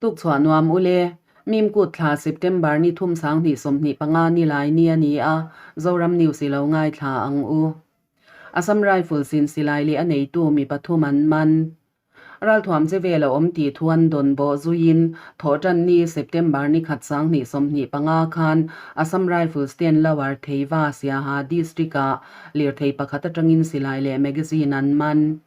Tukchhuah nuam ule, Mimkut thla September ni thum 2025 ni lai ni a ni a, Zoram News i lo ngaithla ang u. Assam Rifles in silai leh a neitu mi pathum an man. Ralthuam che vel a awm tih thu an dawn bawh zuiin Thawhṭan ni September ni khat 2025 khan Assam Rifles ten Lower Theiva Siaha District-ah lirthei pakhat aṭangin silai leh magazine an man.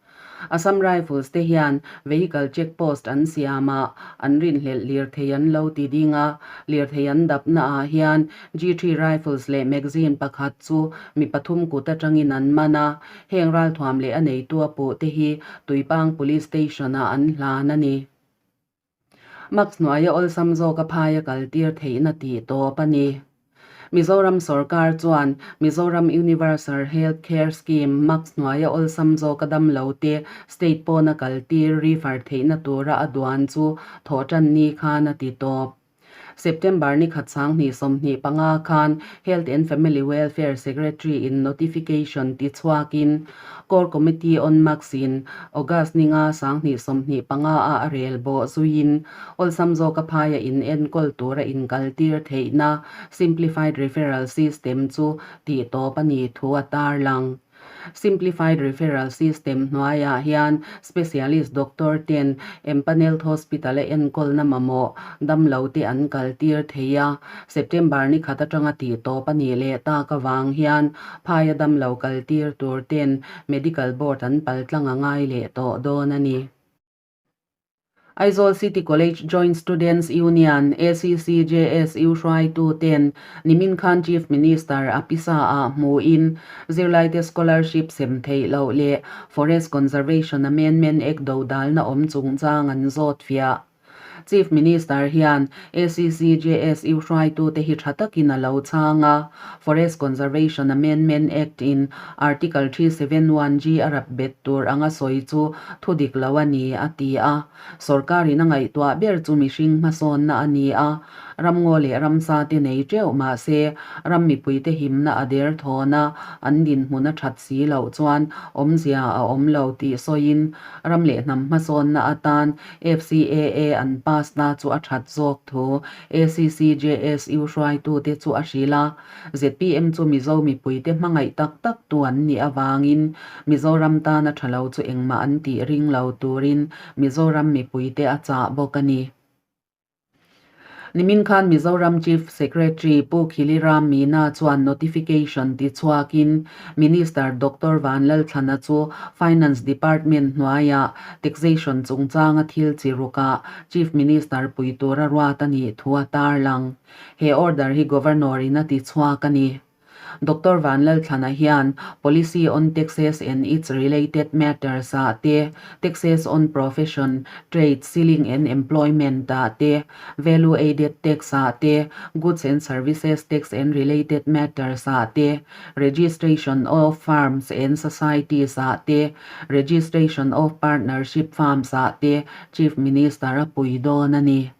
Assam Rifles te hian vehicle check post an siam a, an rinhlelh lirthei an lo ti ding a, lirthei an dapna ah hian G-three rifles leh magazine pakhat chu mi pathum kut atangin an man a, heng ralthuam leh a neitu a puh te hi Tuipang Police Station ah an hlan a ni. Max hnuaia awlsam zawk a phai a kaltir theihna tih tawp a ni. Mizoram sorkar chuan Mizoram Universal Health Care Scheme Max hnuaia awlsam zawk a dam lo te state pawna kaltir refer theihna tura a duan chu thawhtan ni khan a ti tawp. September ni khat 2025 khan Health and Family Welfare Secretary in notification ti chhuakin Core Committee on Max in August ni nga 2025 a a rel bawh zuiin awlsam zawka phaia in enkawl tura inkaltir theihna Simplified Referral System chu tih tawp a nih thu a tarlang. Simplified Referral System hnuaiah hian Specialist Doctor ten Empanelled Hospital a enkawlna mamawh damlo te an kaltir thei a, September ni khat atanga tih tawp a nih leh tak avang hian phaia damlo kaltir tur ten Medical Board an paltlang a ngai leh tawh dawn a ni. Aizawl City College Joint Students Union, ACCJSU, hruaitu ten nimin khan Chief Minister a pisa ah hmuhin zirlaite scholarship sem theih loh leh Forest Conservation Amendment Act dodalna awm chungchang an zawt fiah. Chief Minister hian ACCJSU hruaitute hi tha takin a lo chhang a, Forest Conservation Amendment Act in Article 371G a rap bet tur anga sawi chu thu dik lo a ni, a ti a. Sorkarin a ngaihtuah ber chu mihring hmasawnna a ni a, ramngaw leh ramsa te nei teuh mah se, ram mipuite himna a der thawn a, an dinhmun a that si loh chuan awmzia a awm lo tih sawiin ram leh hnam hmasawnna atan FCAA an pass na chu a that zawk thu ACCJSU hruaitute chu a hrilh a. Zpm chu Mizo mipuite hmangaih tak tak tu an nih avangin Mizoram tana tha lo chu engmah an tih ring lo turin Mizoram mipuite a chah bawk a ni. Nimin khan Mizoram Chief Secretary Pu Khiliram Meena chuan notification ti chhuakin Minister Doctor Vanlalthlana chu Finance Department hnuaiah Taxation chungchanga thil chi rukah Chief Minister pui tura ruat a nih thu a tarlang. He order hi Governor in a ti chhuak a ni. Doctor Vanlalthlana hian Policy on Taxes and its Related Matters ah te, Taxes on Profession, Trade, Ceiling and Employment ah te, Value Added Tax ah te, Goods and Services Tax and Related Matters ah te, Registration of Firms and Societies ah te, Registration of Partnership Firms ah te Chief Minister a pui dawn a ni.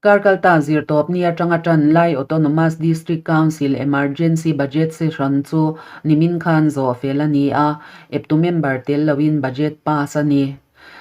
Karkalta zirtawpni atanga tan lai Autonomous District Council Emergency Budget Session chu nimin khan zawh fel a ni a, eptu member tel loin budget pass a ni.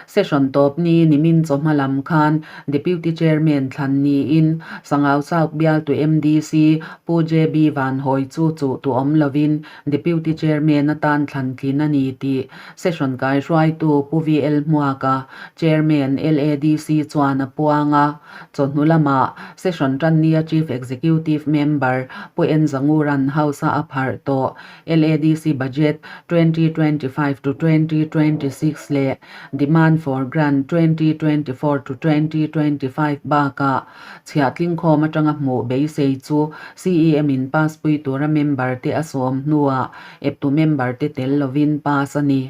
Session tawpni nimin chawhma lam khan Deputy Chairman thlan niin Sangau South bialtu MDC Pu JB Vanhawi chu chuh tu awm loin Deputy Chairman atan thlan tlin a ni tih Session kaihruaitu Pu VL Hmuaka, Chairman, LADC chuan a puang a. Chawhnu lamah Session tannia Chief Executive Member Pu En Zanguran House-a a pharh tawh LADC Budget 2025 to 2026 leh Demand for Grant 2024 to 2025 bakah chhiahtlingkhawm atanga hmuh beisei chu CEM in pass pui tura member te a sawm hnuah eptu member te tel lovin pass a ni.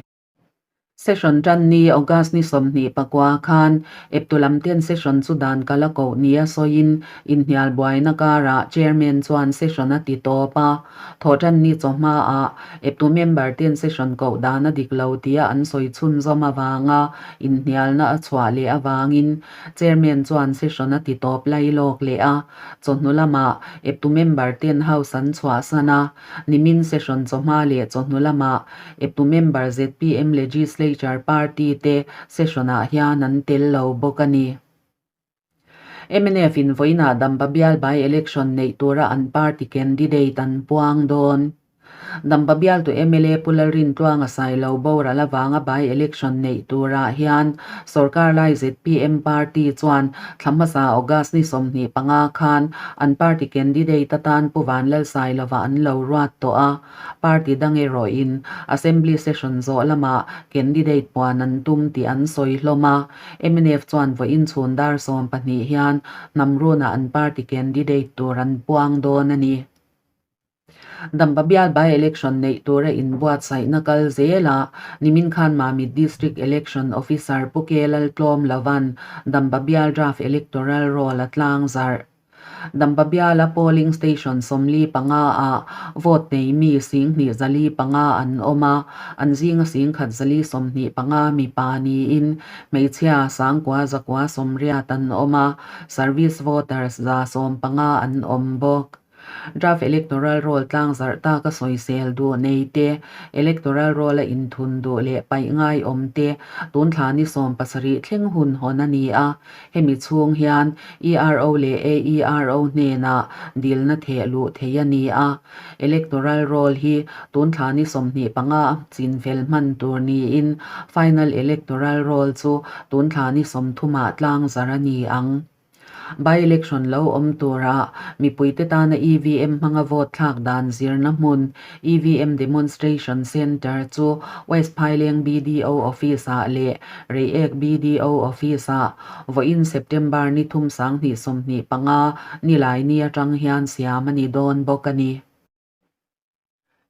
Session tan ni August ni 24 khan eptu lam ten session chu dan kal a koh nia sawiin inhnial buaina karah chairman chuan session a ti tawp a. Thawhtan ni chawhma ah eptu member ten session koh dan a dik lo tia an sawi chhunzawm avanga inhnialna a chhuah leh avangin chairman chuan session a ti tawp lai lawk leh a. Chawhnu lamah eptu member ten house an chhuahsan a. Nimin session chawhma leh chawhnu lamah eptu member zpm Legislature Party te session ah hian an tel lo bawk a ni. Mnf in vawiinah Dampa bial by-election neih tura an party candidate an puang dawn. Dampa bialtu mla Pu Lalrintluanga Sailo boral avanga by-election neih turah hian sorkar lai zpm party chuan thla hmasa August ni 25 khan an party candidate atan Pu Vanlalsailova an lo ruat tawh a. Party dang erawhin Assembly session zawh lamah candidate puan an tum tih an sawi hlawm a. Mnf chuan vawiin chhun dar 12 hian hnam runah an party candidate tur an puang dawn a ni. Dampa bial by-election neih tura inbuatsaihna kal zelah nimin khan Mamit District Election Officer Pu Ke Laltlawm Lovan Dampa bial draft electoral roll a tlangzarh. Dampa biala polling station 45 ah vote nei mi 2505 an awm a, an zinga 1125 mipa niin hmeichhia 9980 an awm a, service voters 150 an awm bawk. Draft Electoral Roll tlangzarh taka sawisel duh nei te, Electoral Roll-a inthun duh leh paih ngai awm te tun thla ni 17 thleng hun hawn a ni a. Hemi chhung hian ERO leh AERO hnenah dilna theh luh theih a ni a. Electoral Roll hi tun thla ni 25 a chinfel hman tur niin Final Electoral Roll chu tun thla ni 30 ah tlangzarh a ni ang. By-election lo awm tura mipuite tana EVM hmanga vote thlak dan zirna hmun, EVM Demonstration Centre chu West Phaileng BDO Office-ah leh Reiek BDO Office-ah vawiin September ni thum 2025 Nilaini atang hian siam a ni dawn bawk a ni.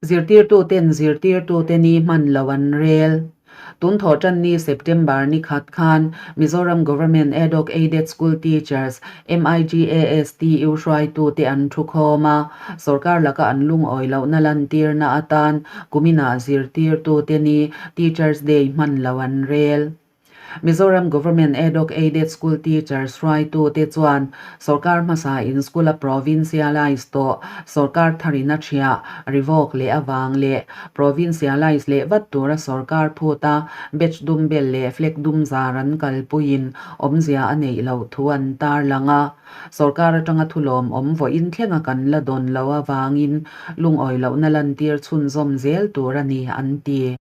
Zirtirtuten zirtirtute ni hman lo an rel. Tun thawh tan ni September ni khat khan Mizoram Government Ad Hoc Aided School Teachers, MIGASTU, hruaitute an thu khawm a, sorkar laka an lungawi lohna lantirna atan kuminah zirtirtute ni Teachers Day hman lo an rel. Mizoram Government Ad Hoc Aided School Teachers hruaitute chuan sorkar hmasa in school a provincialise tawh sorkar tharin a thiah, revoke, leh avang leh provincialise leh vat tura sorkar phuta batch dum bel leh flag dum zar an kalpuiin awmzia a neih loh thu an tarlang a. Sorkar atanga thulawm awm vawiin thlenga kan la dawn loh avangin lungawi lohna lantir chhunzawm zel tur a ni, an ti.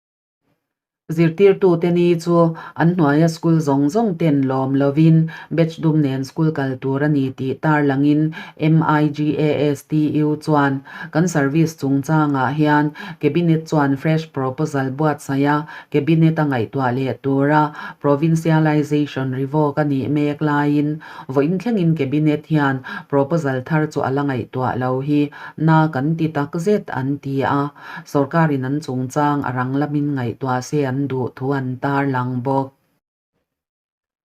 Zirtirtute ni chu an hnuaia school zawng zawng ten lawm lovin batch dum nen school kal tur a ni tih tarlangin MIGASTU chuan kan service chungchangah hian Cabinet chuan fresh proposal buatsaih a, Cabinet a ngaihtuah leh tura provincialization revoke a nih mek laiin vawiin thlengin Cabinet hian proposal thar chu a la ngaihtuah lo hi na kan ti takzet an ti a. Sorkarin an chungchang a rang lamin ngaihtuah se an duh thu an tarlang bawk.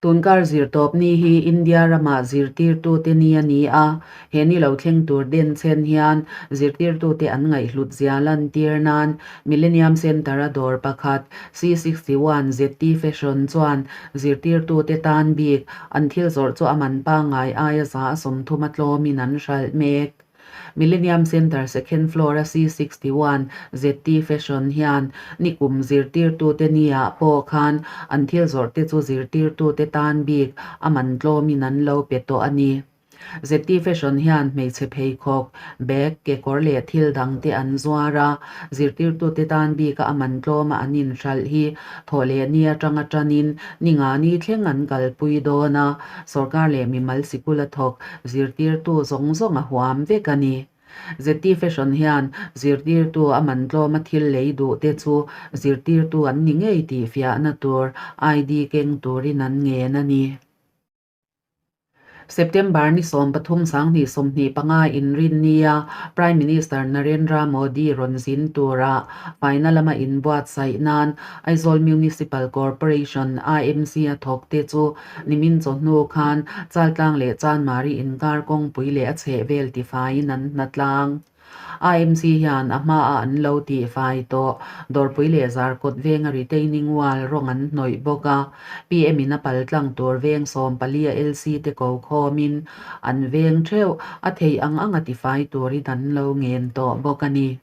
Tunkar zirtawp ni hi India ramah zirtirtute ni a ni a, he ni lo thleng tur den chen hian zirtirtute an ngaihhlut zia lantir nan Millennium Centre-a dawr pakhat C61 ZT Fashion chuan zirtirtute tan bik an thil zawrh chu a man pangngai aia 30% a tlawmin an hralh mek. Millennium Centre second floor-a C61 ZT Fashion hian nikum zirtirtute ni-ah pawh khan an thil zawrhte chu zirtirtute tan bik a man tlawmin an lo pe tawh a ni. ZT Fashion hian hmeichhe pheikhawk, bag, kekawr leh thil dangte an zuar a, zirtirtute tan bika a man tlawma an inhralh hi thawhleh ni atanga tanin ni nga ni thleng an kalpui dawn a. Sorkar leh mimal sikul a thawk zirtirtu zawng zawng a huam vek a ni. ZT Fashion hian zirtirtu a man tlawma thil lei duh te chu zirtirtu an ni ngei tih fiahna tur ID keng turin an ngen a ni. September ni 13 2025 inrin nia Prime Minister Narendra Modi rawn zin tura faina lama inbuatsaih nan Aizawl Municipal Corporation, AMC, a thawk te chu Nimin chawhnu khan Chaltlang leh Chanmari inkar kawngpui leh a chhehvel tifaiin an hna tlang. AMC hian a hmaah an lo tihfai tawh. Dawrpui leh Zarkawt venga retaining wall rawng an hnawih bawk a. PM in a paltlang tur veng 14 a LC te ko khawmin an veng theuh a theih ang anga tifai turin an lo ngen tawh bawk a ni.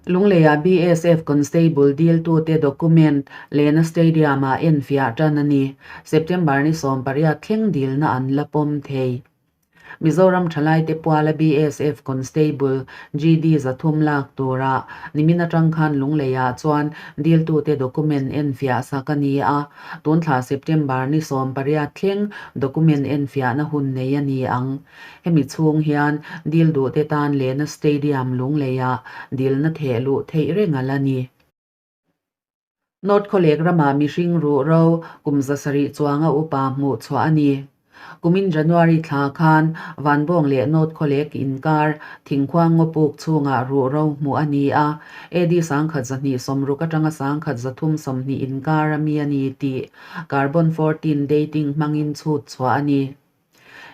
Lungleiah BSF Constable diltute document lehna Stadium-ah enfiah tan a ni. September ni 18 thleng dilna an la pawm thei. Mizoram thalaite puala BSF Constable GD 300 lak tura nimin atang khan Lungleiah chuan diltute document enfiah sak a ni a. Tun thla September ni 18 thleng document enfiahna hun nei a ni ang. Hemi chhung hian dil duhte tan lehna Stadium Lungleiah dilna theh luh theih reng a la ni. North Khawlek ramah mihring ruh ro kum 700 chuanga upa hmuh chhuah a ni. Kumin January thla khan Vanbawng leh North Khawlek inkar Thingkhuang ngawpuk chhungah ruh ro hmuh a ni a, AD 1260 atanga 1320 inkar a mi a ni tih Carbon 14 dating hmangin chhut chhuah a ni.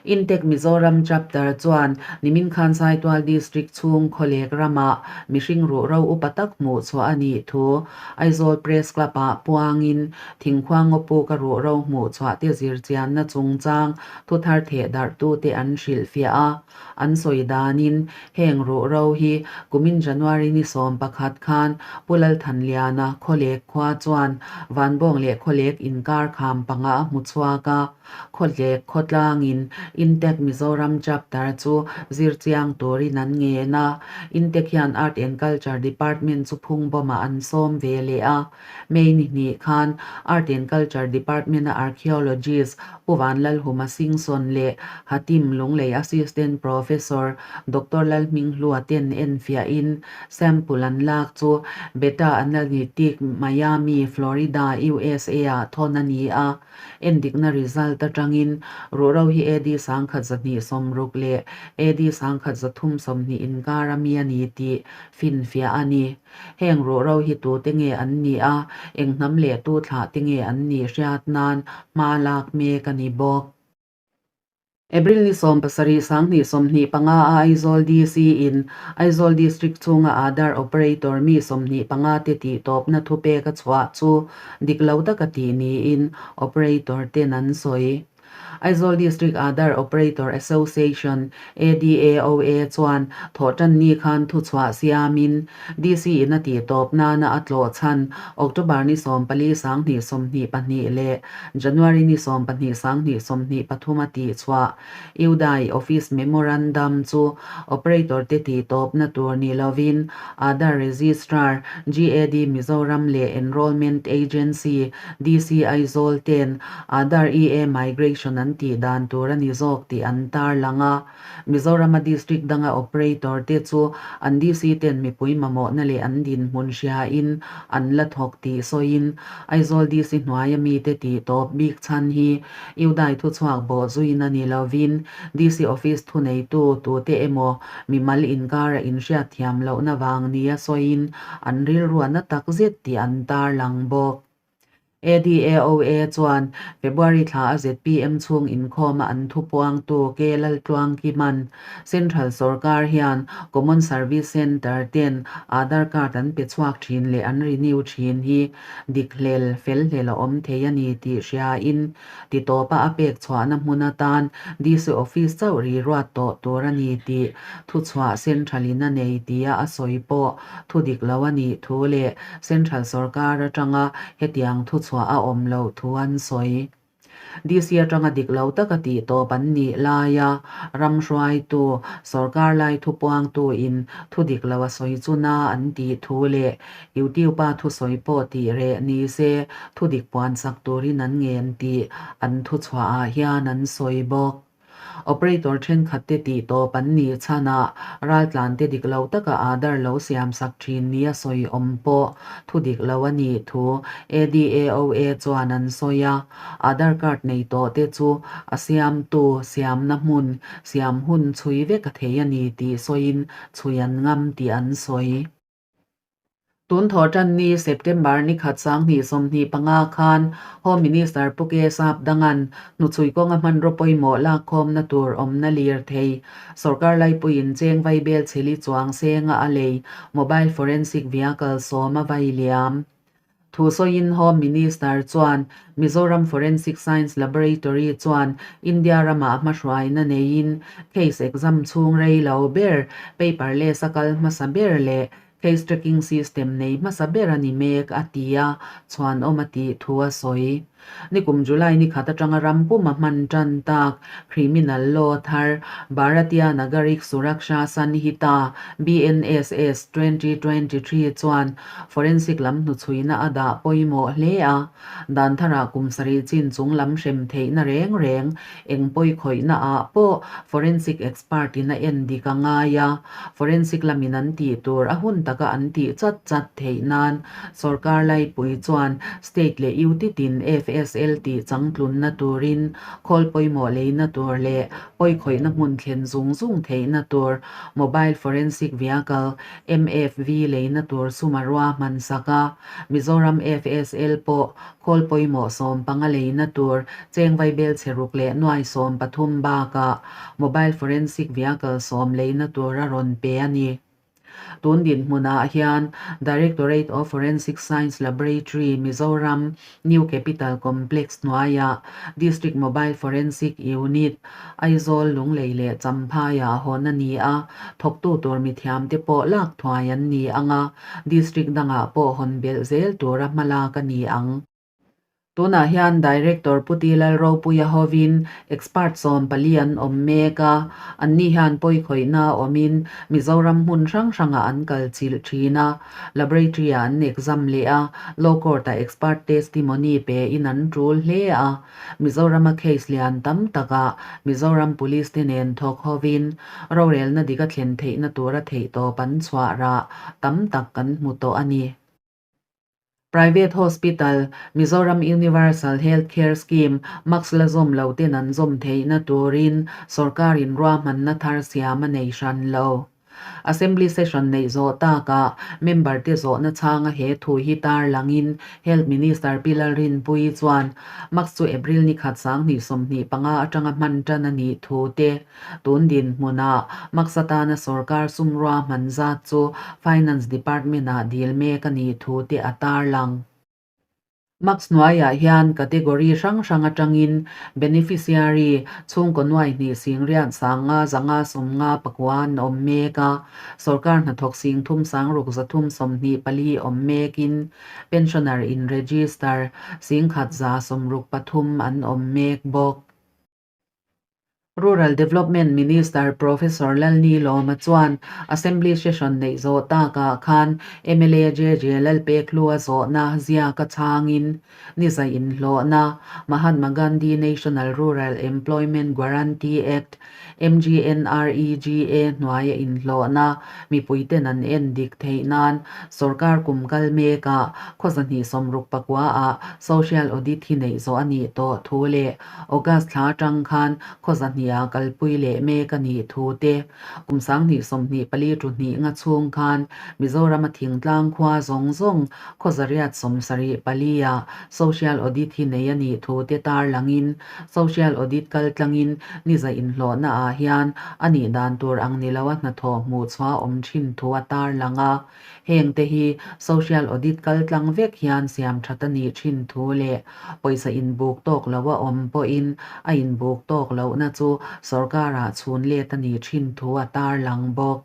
Intech Mizoram Chapter chuan nimin khan Saitual District chhung Khawlek ramah mihring ruhro upa tak hmuh chhuah a nih thu Aizawl Press Club-ah puangin Thingkhuang ngawpuka ruhro hmuh chhuah te zirchianna chungchang thuthar theh darhtute an hrilhfiah a. An sawi danin heng ruhro hi kumin January ni 11 khan Pu Lalthanliana Khawlek khua chuan Vanbawng leh Khawlek inkar kham panga a hmu chhuak a. Khawhlek khawtlangin Intech Mizoram Chapter chu zirchiang turin an ngen a, Intech hian Art and Culture Department chu phungbawmah an sawm ve leh a. May ni hnih khan Art and Culture Department-a Archaeologist Pu Vanlalhuma Singson leh Hatim Lunglei Assistant Professor Doctor Lalhminghlua ten enfiahin sample an lak chu Beta Analytic Miami, Florida, USA-ah thawn a ni a. Endikna result atangin ruhro hi AD 1260 leh AD 1320 inkar a mi a ni tih finfiah a ni. Heng ruhro hi tute nge an nih a, eng hnam leh tu thlah te nge an nih hriat nan hma lak mek a ni bawk. April ni 17 2025 a Aizawl DC in Aizawl District chhunga Aadhaar Operator mi 25 te tih tawpna thupek a chhuah chu dik lo taka tih niin Operator ten an sawi. Aizawl District Aadhaar Operator Association, ADAOA, chuan thawhtan ni khan thuchhuah siamin DC in a tih tawp nana a tlawh chhan October ni 14 2022 leh January ni 12 2023 a tih chhuah UDAI Office Memorandum chu Operator te tih tawpna tur ni lovin Aadhaar Registrar, GAD Mizoram leh Enrolment Agency, DC Aizawl ten Aadhaar EA Migration an tih dan tur a ni zawk tih an tarlang a. Mizorama District danga Operator te chu an DC ten mipui mamawhna leh an dinhmun hriain an la thawk tih sawiin Aizawl DC hnuaia mite tih tawp bik chhan hi Iudai thuchhuak bawh zuina ni lovin DC Office thuneitu tute emaw mimal inkara inhriatthiam lohna vang nia sawiin an rilruahna takzet tih an tarlang bawk. ADAOA chuan February thla a zpm chhung inkhawma an thupuangtu K Laltluangkiman Central sorkar hian Common Service Centre ten Aadhaar card an pe chhuak thin leh an renew thin hi dik hlel fel hlel a awm thei a ni tih hriain titawpa a pek chhuahna hmun atan DC Office chauh ri ruat tawh tur a ni tih thuchhuah Central in a nei tia a sawi pawh Thu dik lo a nih thu leh Central sorkar atanga hetiang thu chhuah a awm loh thu an sawi. DC atanga dik lo taka tih tawp an nih laia ram hruaitu, sorkar lai thupuangtu in thu dik lo a sawi chu na an tih thu leh YouTube-a thusawi pawh tih reh ni se thu dik puan sak turin an ngen tih an thuchhuah ah hian an sawi bawk. Operator thenkhat te tih tawp an nih chhanah raltlan te dik lo taka Aadhaar lo siam sak thin nia sawi awm pawh thu dik lo a nih thu ADAOA chuan an sawi a. Aadhaar card nei tawh te chu a siamtu siamna hmun siam hun chhui vek a thei a ni tih sawiin chhui an ngam tih an sawi. Tun thawh tan ni September ni khat 2025 khan Home Minister Pu K Sapdanga'n hnuchhui kawnga hmanraw pawimawh lakkhawmna tur awmna lirthei sorkar laipuiin cheng vaibel chheli chuang senga a lei Mobile Forensic Vehicle 10 a vai liam. Thu sawiin Home Minister chuan Mizoram Forensic Science Laboratory chuan India ramah hmahruaina neiin case exam chhung rei lo ber, paperless a kal hmasa ber leh Case tracking system nei hmasa ber a ni mek, a ti a, chhuanawm a tih thu a sawi. Nikum July ni khat atanga ram puma hman tan tak Criminal Law thar Bharatiya Nagarik Suraksha Sanhita, BNSS, 2023 chuan forensic lam hnuchhuina a dah pawimawh hle a. Dan tharah kum sarih chin chung lam hrem theihna reng reng eng pawi khawihna ah pawh forensic expert in a en dik a ngai a, forensic lamin an tih tur a hun taka an tih chat chat theih nan sorkar laipui chuan state leh UT tin FSL tih changtlunna turin khawl pawimawh leina tur leh pawi khawihna hmun thlen zung zung theihna tur mobile forensic vehicle, MFV, leina tur sum a ruahman sak a. Mizoram FSL pawh khawl pawimawh 15 leina tur cheng vaibel chhe ruk leh nuai 13 bakah Mobile Forensic Vehicle 10 leina tur a rawn pe a ni. Tun dinhmunah hian Directorate of Forensic Science Laboratory, Mizoram, New Capital Complex hnuaiah District Mobile Forensic Unit, Aizawl, Lunglei leh Champhaiah hawn a ni a, thawktu tur mithiamte pawh lak thuai an ni ang a, District dangah pawh hawn belh zel tura hmalak a ni ang. Tunah hian Director Pu Ti Lalropuia hovin expert 14 an awm mek a, anni hian pawikhawihna awmin Mizoram hmun hrang hrangah an kal chilh thin a, Laboratory-ah an exam leh a, Law Court-ah expert testimony pein an tul hle a. Mizorama case lian tam takah Mizoram Police te nen thawk hovin rorelna dik a thlen theihna tura theihtawp an chhuah rah tam tak kan hmu tawh a ni. Private Hospital, Mizoram Universal Health Care Scheme, mask la zawm lo ten an zawm theihna turin sorkarin ruahmanna thar siam a nei hran lo. Assembly session neih zawh takah member te zawhna chhanga he thu hi tar langin Health Minister Pi Lalrinpuii chuan mask chu April ni khat 2025 atanga hman tan a nih thu te, tun dinhmunah mask atana sorkar sum ruahman zat chu Finance Department-ah dil mek a nih thu te a tar lang. Mask hnuaiah hian category hrang hrang atangin beneficiary chhungkaw nuai hnih singriat 500 559 an awm mek a, sorkar hnathawk 30 6,324 awm mekin pensioner in register 1,163 an awm mek bawk. Rural Development Minister Professor Lalnilawma chuan Assembly Session neih zawh takah khan mla JJ Lalpekhlua zawhna ziaka chhangin ni za inhlawhna Mahatma Gandhi National Rural Employment Guarantee Act, MGNREGA, hnuaia inhlawhna mipuiten an en dik theih nan sorkar kum kal mekah khaw 269 ah Social Audit hi neih zawh a nih tawh thu leh August thla atang khan khaw zahnih ah kalpui leh mek a nih thu te, kum 2024 tu hnih nga chhung khan Mizoram a thingtlang khua zawng zawng khaw 874 ah Social Audit hi nei a nih thu te tarlangin Social Audit kal tlangin ni za inhlawhna ah hian a nih dan tur ang ni lo a hnathawh hmuh chhuah awm thin thu a tarlang a. Heng te hi Social Audit kal tlang vek hian siam that a nih thin thu leh pawisa inbuk tawk lo a awm pawhin a inbuk tawk lohna chu sorkarah chhun let a nih thin thu a tarlang bawk.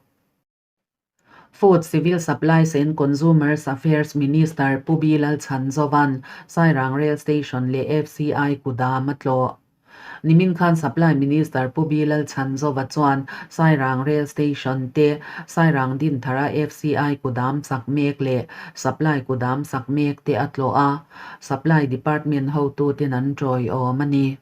Food, Civil Supplies and Consumers Affairs Minister Pu B Lalchhanzova'n Sairang Rail Station leh FCI kudam a tlawh. Nimin khan Supply Minister Pu B Lalchhanzova chuan Sairang Rail Station te, Sairang Dinthara FCI kudam sak mek leh Supply kudam sak mek te a tlawh a, Supply Department hotuten an tawiawm a ni.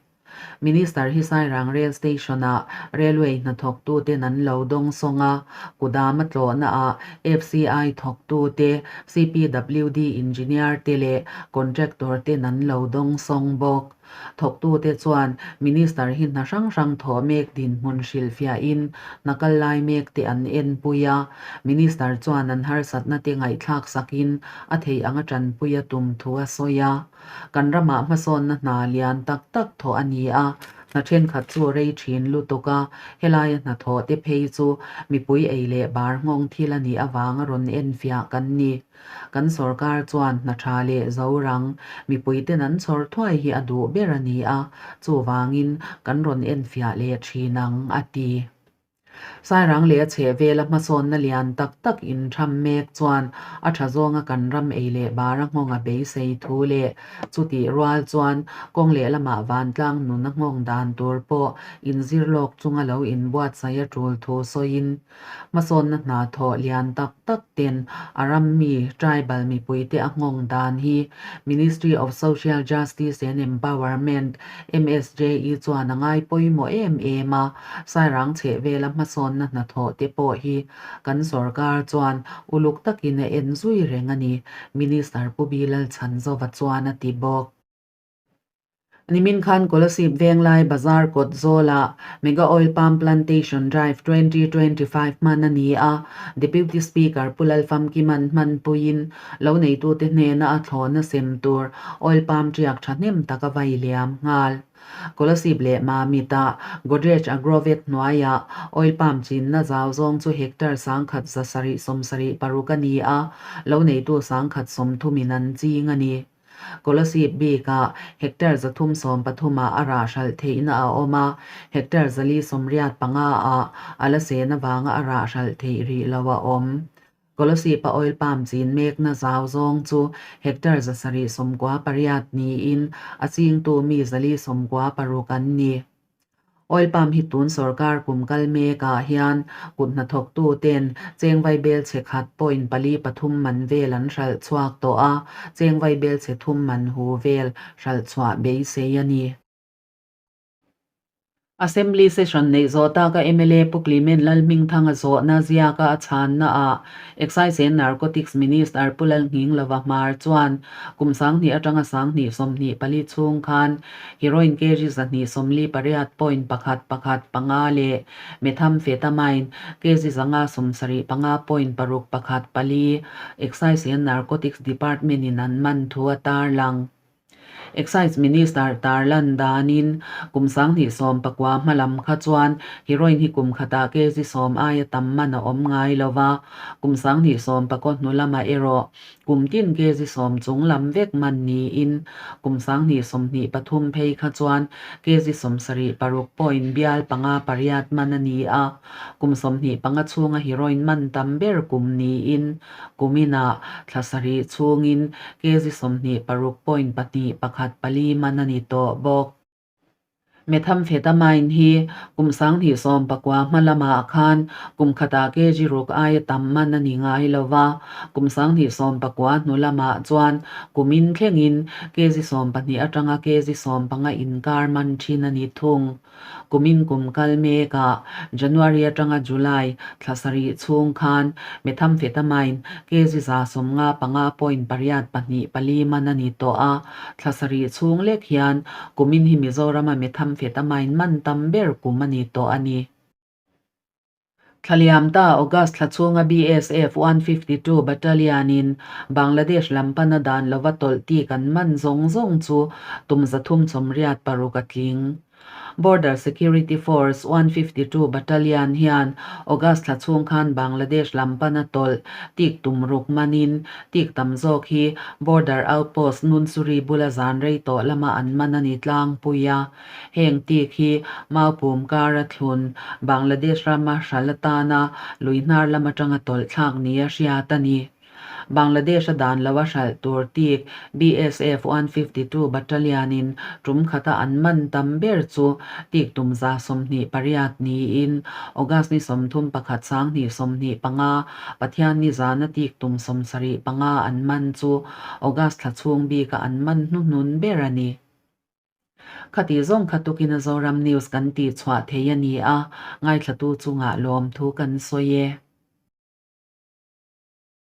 Minister hi Sairang Rail Station-ah Railway hnathawktuten an lo dawng sawng a, kudam a tlawhnaah FCI thawktute, CPWD Engineer te leh Contractor ten an lo dawng sawng bawk. Thawktute chuan Minister hi hna hrang hrang thawh mek dinhmun hrilhfiahin hna kal lai mek te an enpui a, Minister chuan an harsatna te ngaihthlak sakin a theih anga tanpui a tum thu a sawi a. Kan ramah hmasawnna hna lian tak tak thawh a ni a, hna thenkhat chu rei thin lutuk a, helaia hnathawh te phei chu mipui ei leh bar nghawng thil a nih avanga rawn enfiah kan ni. Kan sorkar chuan hna tha leh zo rang mipuiten an chhawr thuai hi a duh ber a ni a, chuvangin kan rawn enfiah leh thin ang, a ti. Sairang leh a chhehvela hmasawnna lian tak tak intham mek chuan a tha zawnga kan ram ei leh bar a nghawng a beisei thu leh chutih rual chuan kawng lehlamah vantlang nun a nghawng dan tur pawh inzir lawk chunga lo inbuatsaih a tul thu sawiin Hmasawnna hna thawh lian tak tak ten a ram mi, tribal mipuite a nghawng dan hi Ministry of Social Justice and Empowerment, MSJE, chuan a ngai pawimawh em em a, Sairang chhehvela hmasawnna hnathawh te pawh hi kan sorkar chuan uluk takin a en zui reng a ni, Minister Pu Bilal Chhanzova chuan a ti bawk. Nimin khan Kolasib Venglai Bazar kawt zawlah Mega Oil Palm Plantation Drive 2025 hman a ni a, Deputy Speaker Pu Lalfamkiman hmanpuiin lo neitute hnena a thlawhna sem tur oil palm ṭiak ṭhahnem tak a vai liam nghal. Kolasib leh Mamit-ah Godrej Agrovet hnuaiah oil palm chinna zau zawng chu hectare 1776 a ni a, lo neitu 130 in an ching a ni. Kolasib bikah hectare 313 ah a rah hralh theihna a awm a, hectare 485 ah a la sen avanga a rah hralh theih rih lo a awm. Kolasib-a oil palm chin mekna zau zawng chu hectare 798 niin a chingtu mi 496 an ni. Oil palm hi tun sorkar kum kal mekah hian kut hnathawktu ten cheng vaibel chhe khat point pali pathum man vel an hralh chhuak tawh a, cheng vaibel chhe thum man hu vel hralh chhuah beisei a ni. Assembly session neih zawh taka mla Pu Clement Lalhmingthanga zawhna ziaka a chhanna ah Excise and Narcotics Minister Pu Lalnghinglova Hmar chuan kum 2000 atanga 2024 chhung khan Heroin kg 248.115 leh Methamphetamine kg 575.614 Excise and Narcotics Department-in an man thu a tarlang. Excise Minister tarlan danin kum 2019 hmalam kha chuan heroin hi kum khatah kg 10 aia tam man a awm ngai lo va, kum 2019 hnu lamah erawh Kum tin kg 10 chung lam vek man niin kum 2023 phei kha chuan kg 76 point bial panga pariat man a ni a, kum 25 chhunga heroin man tam ber kum niin kuminah thla sarih chhungin kg 26 point pahnih pakhat pali man a ni tawh bawk. Methamphetamine hi kum 2019 hma lamah khan kum khatah kg ruk aia tam man a ni ngai lo va, kum 2019 hnu lamah chuan kumin thlengin kg 12 atanga kg 15 inkar man thin a ni thung. Kumin kum kal mekah January atanga July thla sarih chhung khan methamphetamine kg 55.824 man a ni tawh a, Thla sarih chhung lek hian kumin hi Mizorama methamphet a mine man tam ber kum a ni tawh a ni. Thlaliam ta August thla chhunga BSF 152 Battalion-in Bangladesh lam pana dan lova tawlh tik an man zawng zawng chu tum 386 a tling. Border Security Force 152 Battalion hian August thla chhung khan Bangladesh lam pana tawlh tik tum ruk manin tik tam zawk hi Border Outpost Nunsuri bula zan rei tawh lama an man a ni tlangpui a. Heng tik hi Maupum kara thlun Bangladesh rama hral atana lui hnar lam atanga tawlh thlak nia hriat a ni. Bangladesh-a dan lo a hralh tur tik BSF 152 Battalion-in tum khata an man tam ber chu tik tum 28 niin August ni 31 2025 Pathianni zana tik tum 75 an man chu August thla chhung bika an man hnuhnun ber a ni. Khati zawng kha tukin a Zoram News kan tih chhuah thei a ni a, ngaithlatu chungah lawmthu kan sawi e.